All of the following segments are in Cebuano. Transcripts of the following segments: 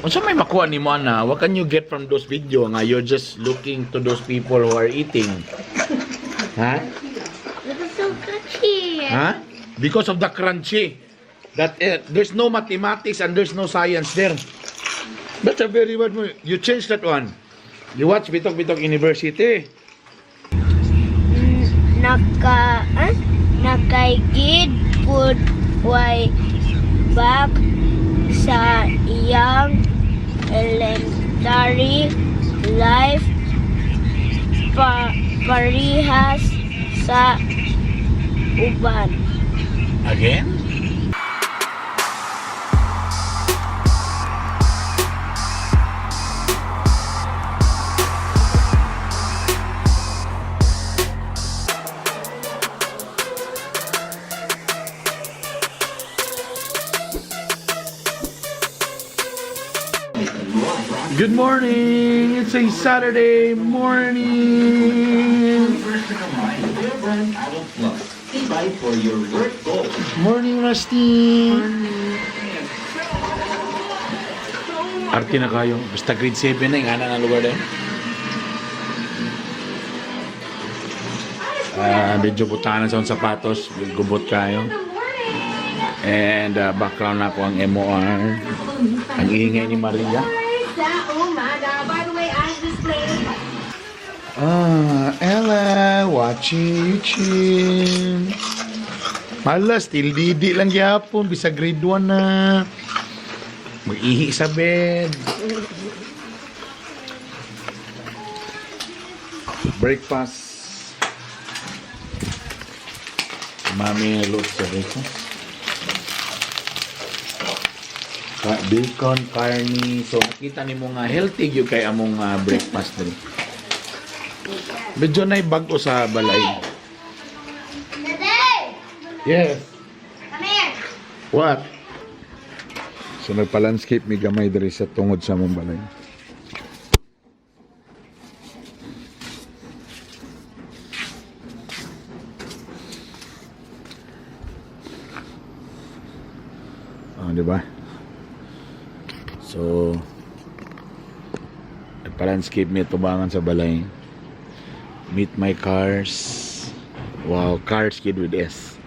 Unsa may makuha nimo, ana? What can you get from those video nga you're just looking to those people who are eating? Ha? Because so crunchy. Ha? Because of the crunchy. That there's no mathematics and there's no science there. That's a very bad movie. You change that one. You watch Bitok Bitok University. Naka, ah? Nakaigid pud way back sa iyang elementary life pa, parihas sa uban. Again? Good morning! It's a Saturday morning! Morning, Rusty! Arte na kayo. Basta grade 7 na, yung ana na lugar din. Ah, medyo butanan sa akong sapatos. Gubot kayo. And background na ako ang MOR. Ang ingay ni Maria. Sa umaga. By the way, I'm just playing. Ah, Ella, watching YouTube. Mala, still didi lang gyapon. Bisa grade 1 na. Mag-ihi sa bed. Breakfast. Mami luto sa breakfast. Bacon, carne. So, nakita nimo nga healthy gyud kay among breakfast diri. Medyo na'y bago sa balay. Daddy! Yes. Come here! What? So nagpa-landscape mi gamay diri sa tungod sa among balay. Ah, di ba? So nagpa-landscape mi tubangan sa balay. Meet my cars. Wow, cars kid with S.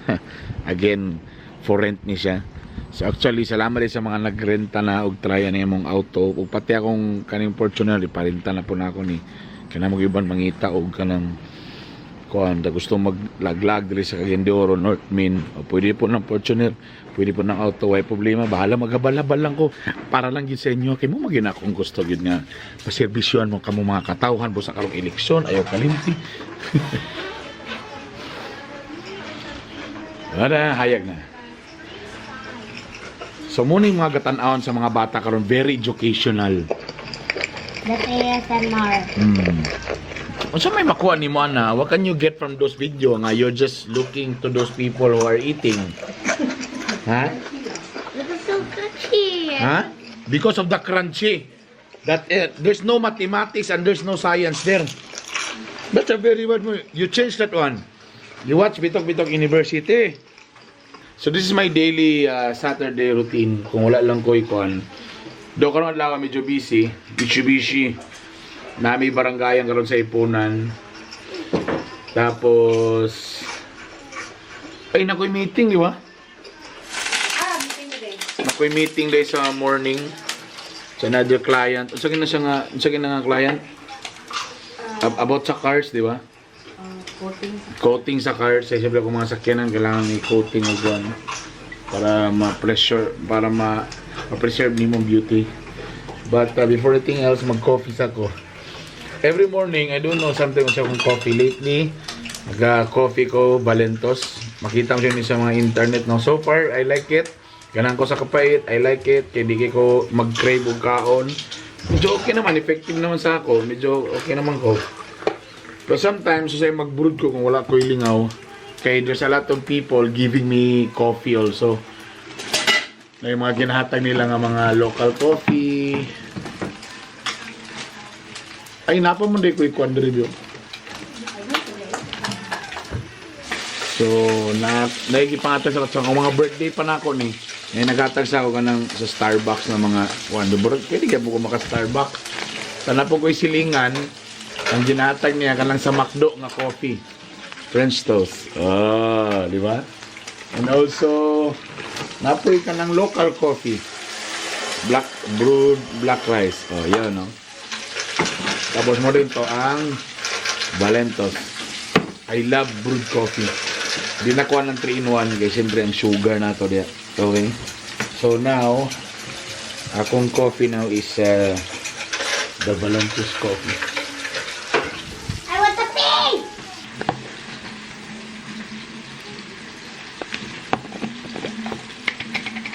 Again, for rent ni siya. So actually, salamat din sa mga nagrenta na og try ani among auto. Ug pati akong kaning Fortuner iparenta na po na ako ni. Kana mo iban mangita og kanang kuan da gusto maglaglag diri sa Cagayan de Oro, North Main. O, pwede po ng Fortuner, pwede po ng auto, way problema. Bahala magabalabal lang ko para lang gid sa inyo kay mo magina akong gusto gid nga paserbisyohan mo kamo mga katawhan busa karong eleksyon ayaw kalimti. Wala, hayag na. So muna yung mga gatan-awan sa mga bata karon very educational. That's ASMR. Unsa may makuha nimo, ana? What can you get from those video nga you're just looking to those people who are eating? Ha? Because so crunchy. Ha? Because of the crunchy. That there's no mathematics and there's no science there. That's a very bad movie. You change that one. You watch Bitok Bitok University. So this is my daily Saturday routine. Kung wala lang ko'y kuan. Do karon adlaw medyo busy. Mitsubishi. Nami baranggayan karon sa ipunan. Tapos ay nakoy meeting, di ba? Ah, meeting today. Nakoy meeting day sa morning sa another client. Unsa gina siya nga, unsa gina nga client? About sa cars, di ba? Coating. Coating sa cars, eh, siyempre kung mga sakyanan kailangan may coating o kuan para ma-pressure, para ma ma-preserve nimo beauty. But before anything else, mag-coffee sa ko. Every morning, I don't know, sometimes akong coffee lately. Nagka-coffee ko, Valentos. Makita mo siya sa mga internet, no? So far, I like it. Ganang ko sa kapait, I like it. Kaya di ko mag-crave og kaon. Medyo okay naman, effective naman sa ako. Medyo okay naman ko. Pero sometimes, susay mag-brood ko kung wala ko ilingaw. Kaya there's a lot of people giving me coffee also. Na yung mga ginahatag nila nga mga local coffee. Ay, napa mo ko i-kuan review. So, na nagipangatag sa sa mga birthday pa nako ni. Ngayon naghatag sa ako kanang sa Starbucks na mga one. Pero pwede ka po ko maka Starbucks. Sana po ko'y silingan. Ang ginatag niya kanang sa McDo nga coffee. French toast. Ah, di ba? And also, napoy ka ng local coffee. Black brewed black rice. Oh, yan, no? Tapos mo rin to ang Valentos. I love brewed coffee. Di nakuha ng 3 in 1 kay siyempre ang sugar na to diya. Okay. So now, akong coffee now is the Valentos coffee. I want to pee!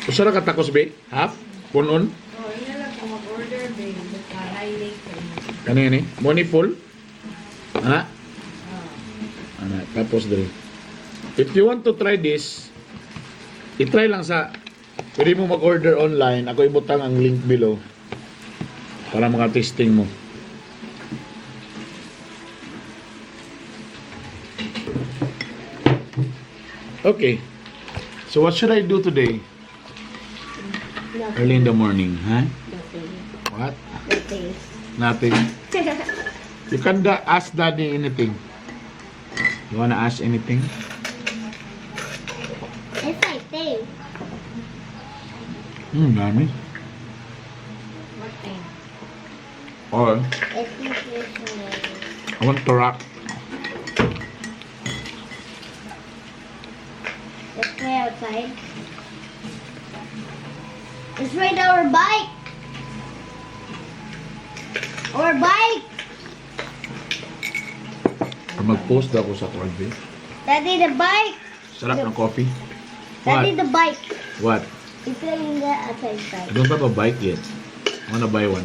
Usa ra ka tacos be? Half? Punon? Oh, yun lang kung mag-order, babe. Highlight ko. Ano yun eh? Money full? Ana? Ana, tapos dre. If you want to try this, i-try lang sa pwede mo mag-order online. Ako ibutang ang link below para maka-testing mo. Okay. So what should I do today? Early in the morning, huh? Nothing. What? Nothing. Nothing. You can ask daddy anything. You wanna ask anything? It's like thing. Dami. What thing? Or, It's nutritional. I want to rock. Let's play outside. Let's ride our bike. Our bike. Or mag-post daw ako sa Corby. Daddy, the bike. Sarap ng coffee. What? Daddy, the bike. What? We play in the outside I bike. don't have a bike yet. I wanna buy one.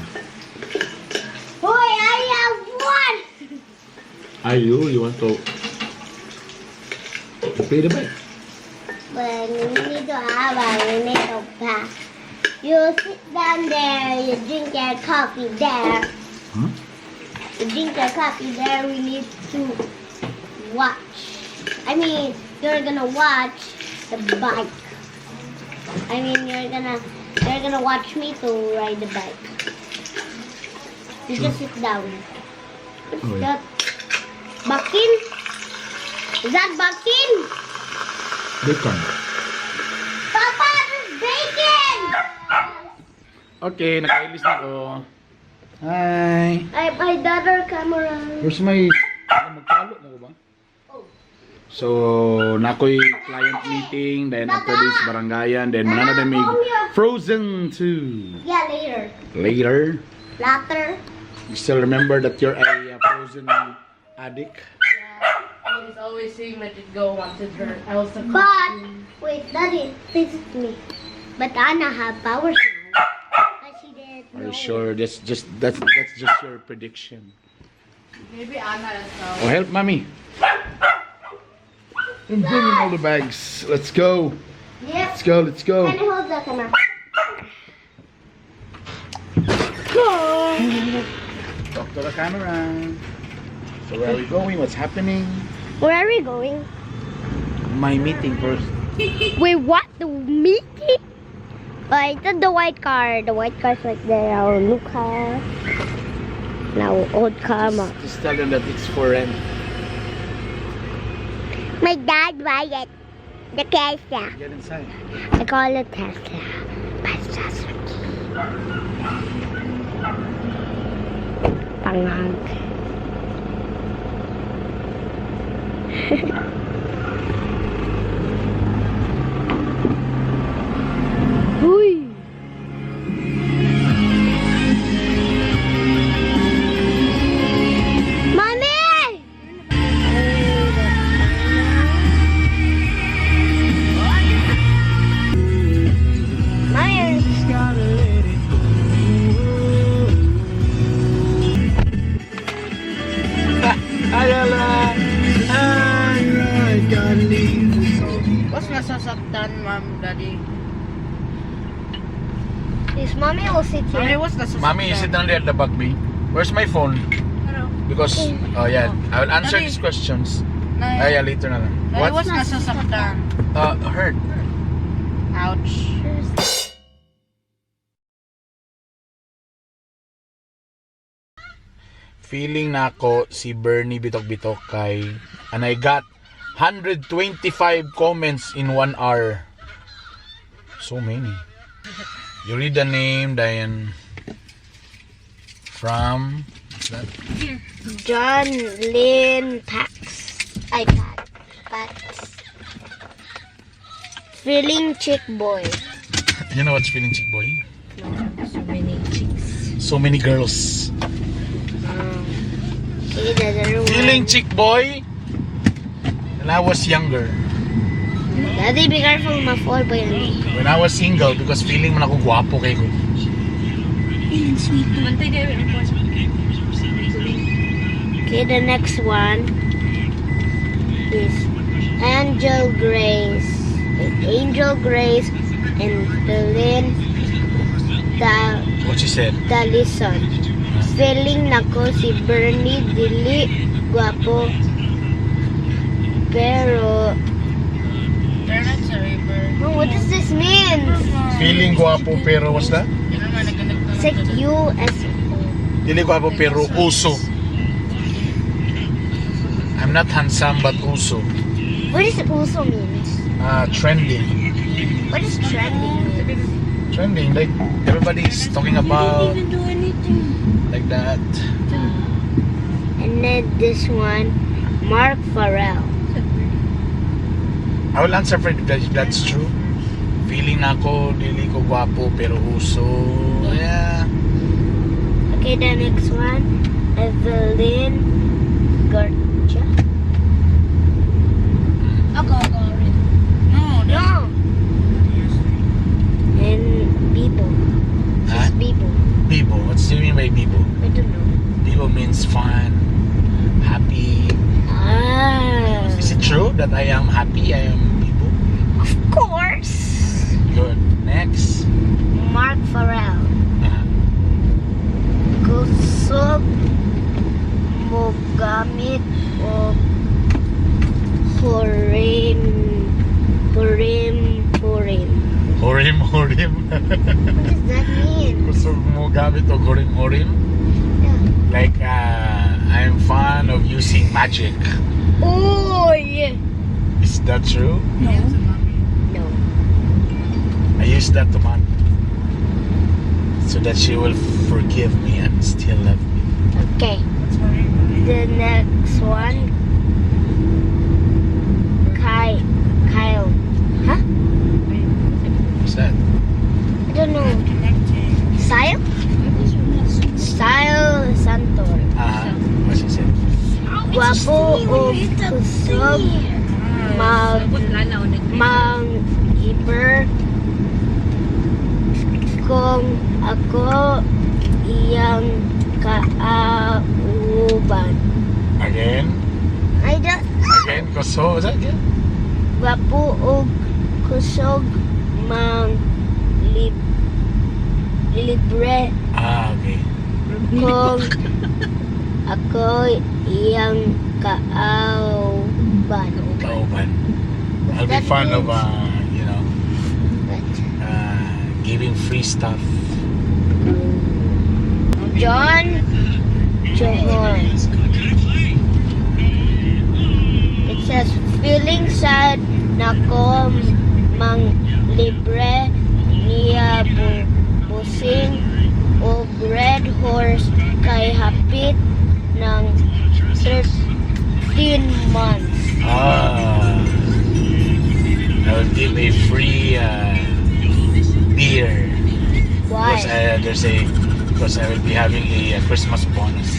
Boy, I have one. Are you? You want to pay the bike? But you need to have a little pack. You sit down there, you drink your coffee there. Huh? You drink your coffee there, we need to watch. I mean, you're gonna watch the bike. I mean, you're gonna watch me to ride the bike. You just sit down. What's Okay. that? Bakin? Is that bakin? Bacon. Papa, there's bacon! Okay, nakailis na ako. Hi! I my daughter camera. Where's my... Ano, magtalo mo ko ba? So, nakoy client meeting, then after this, barangayan, then manana na may Frozen 2. Yeah, later. Later, Later. you still remember that you're a Frozen addict? Yeah. He's always saying let it go, wanted her Elsa But costume. wait, Daddy, visit me. But Anna have powers now. But she didn't Are know. you sure? That's just your prediction. Maybe Anna as well. Oh, help mommy. I'm bringing all the bags. Let's go. Yep. Let's go. Let's go. Can I hold the camera? Talk to the camera. So where are we going? What's happening? Where are we going? My meeting first. Wait, what? The meeting? Wait, it's the white car. The white car's like there. Our new car. Now old car. Just tell them that it's for rent. My dad buy it. The Tesla. Get inside. I call it Tesla. But it's just key. Pangag. Uy! Mommy! Mommy! Hi, Ella. Hi, gotta leave. What's nasasaktan, ma'am, daddy? Is mommy will sit Mommy, here? what's nasasaktan? Mommy, you sit down there at the back, B. Where's my phone? Hello. Because, oh yeah, I will answer Daddy. these questions. Nay, Ah, yeah, later na lang. Daddy, What? what's nasasaktan? Hurt. Ouch. Feeling nako si Bernie bitok-bitok kay and I got 125 comments in 1 hour. So many. You read the name, Diane. From what's that? John Lynn Pax. iPad. Pax. Feeling chick boy. You know what's feeling chick boy? So many chicks. So many girls. Okay, the other one. Feeling chick boy. When I was younger. Daddy, be careful, ma-fall ba yan? When I was single, because feeling man ako gwapo kay ko. Feeling sweet. Bantay kayo ang po. Okay, the next one is Angel Grace. Angel Grace and Lynn What she said? Talison. Feeling nako si Bernie dili gwapo pero Oh, what does this mean? Feeling gwapo pero what's that? It's like U S Dili gwapo pero uso. I'm not handsome but uso. What does uso mean? Trending. What is trending mean? Trending, like everybody's talking about Even do anything. Like that. And then this one, Mark Farrell. I will answer for it if that's true. Feeling nako dili ko gwapo pero uso. Yeah. Okay, the next one, Evelyn Garcia. Ako, ako already. No, No. And Bibo. Huh? It's Bibo. Bibo. What's do you mean by Bibo? I don't know. Bibo means fun, happy. Ah. Is it true that I am happy? I am Bibo? Of course. Good. Next. Mark Farrell. Kusog mogamit og hurim hurim hurim. Horim, horim. What does that mean? Kusog mo gamit og horim, horim. Yeah. Like, I'm fond of using magic. Oh yeah. Is that true? No. No. I use that to mom so that she will forgive me and still love me. Okay. The next one. Kai Kyle. Huh? What's that? I don't know. Sile? Sile Santor. What she said? Gwapo o kusog mag mang iber kung ako iyang kauban. Again? I don't Again? Kusog? Was that again? Gwapo og kusog mang libre Ah, okay. kung ako iyang kauban. Kauban. I'll be That fond of, means- But giving free stuff. John Johor. It says, "Feeling sad nako mang libre niya busing og Red Horse kay hapit ng 13 months." Ah. I will give a free beer. Why? Because I will be having a Christmas bonus.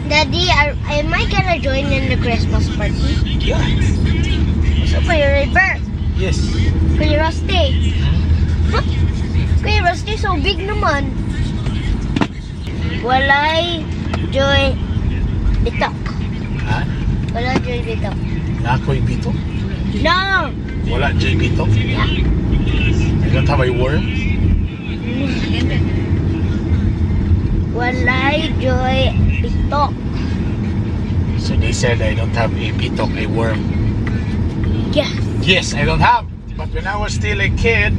Daddy, am I gonna join in the Christmas party? Yeah. So, Kuya River, Yes. Kuya Rusty. Huh? Kuya Rusty, so big naman. Walay joy bitok. Ha? Wala joy bitok. Naa ko'y bitok? No! Wala joy bitok? Yeah. I don't have a worm? Walay joy bitok. So they said I don't have a bitok, a worm. Yes. Yes, I don't have. But when I was still a kid,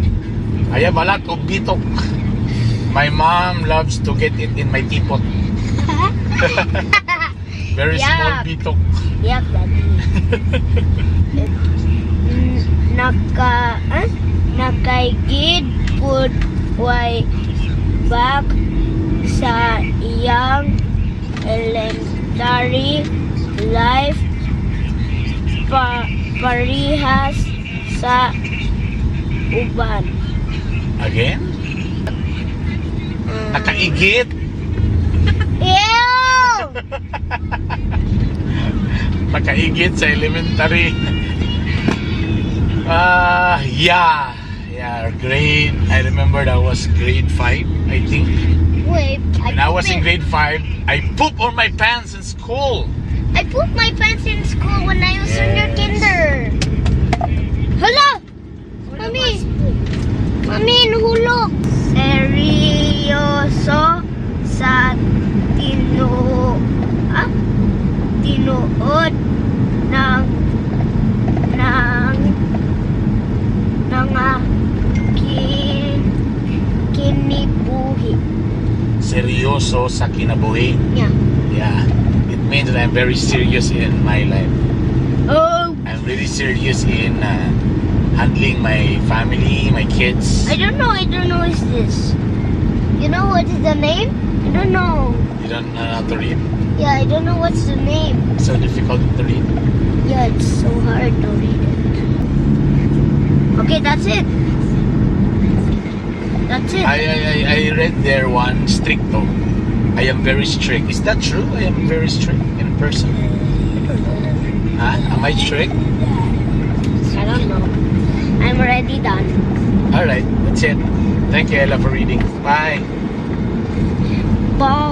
I have a lot of bitok. My mom loves to get it in my teapot. Very small Yeah. bitok. Yuck, Daddy. Naka, ah? Nakaigid pud way back sa iyang elementary life pa parihas sa uban. Again? Nakaigit? Ew! Nakaigit sa elementary. Ah, yeah. Yeah, grade. I remember that was grade 5, I think. Wait, When I was in grade 5, I pooped on my pants in school. I pooped my pants in school when I was in your kinder. Hala! Mami! Mami, nahulog! Seryoso sa tino ah? Tinuod ng mga kinibuhi. Seryoso sa kinabuhi. Yeah. Yeah. It means that I'm very serious in my life. Oh, I'm really serious in handling my family, my kids. I don't know. I don't know. Is this? You know what is the name? I don't know. You don't know how to read. Yeah, I don't know what's the name. So difficult to read. Yeah, it's so hard to read it. Okay, that's it. That's it. I read there one stricto. I am very strict. Is that true? I am very strict in person. I don't know. Huh? Am I strict? I don't know. I'm already done. All right, that's it. Thank you, Ella, for reading. Bye. Bye.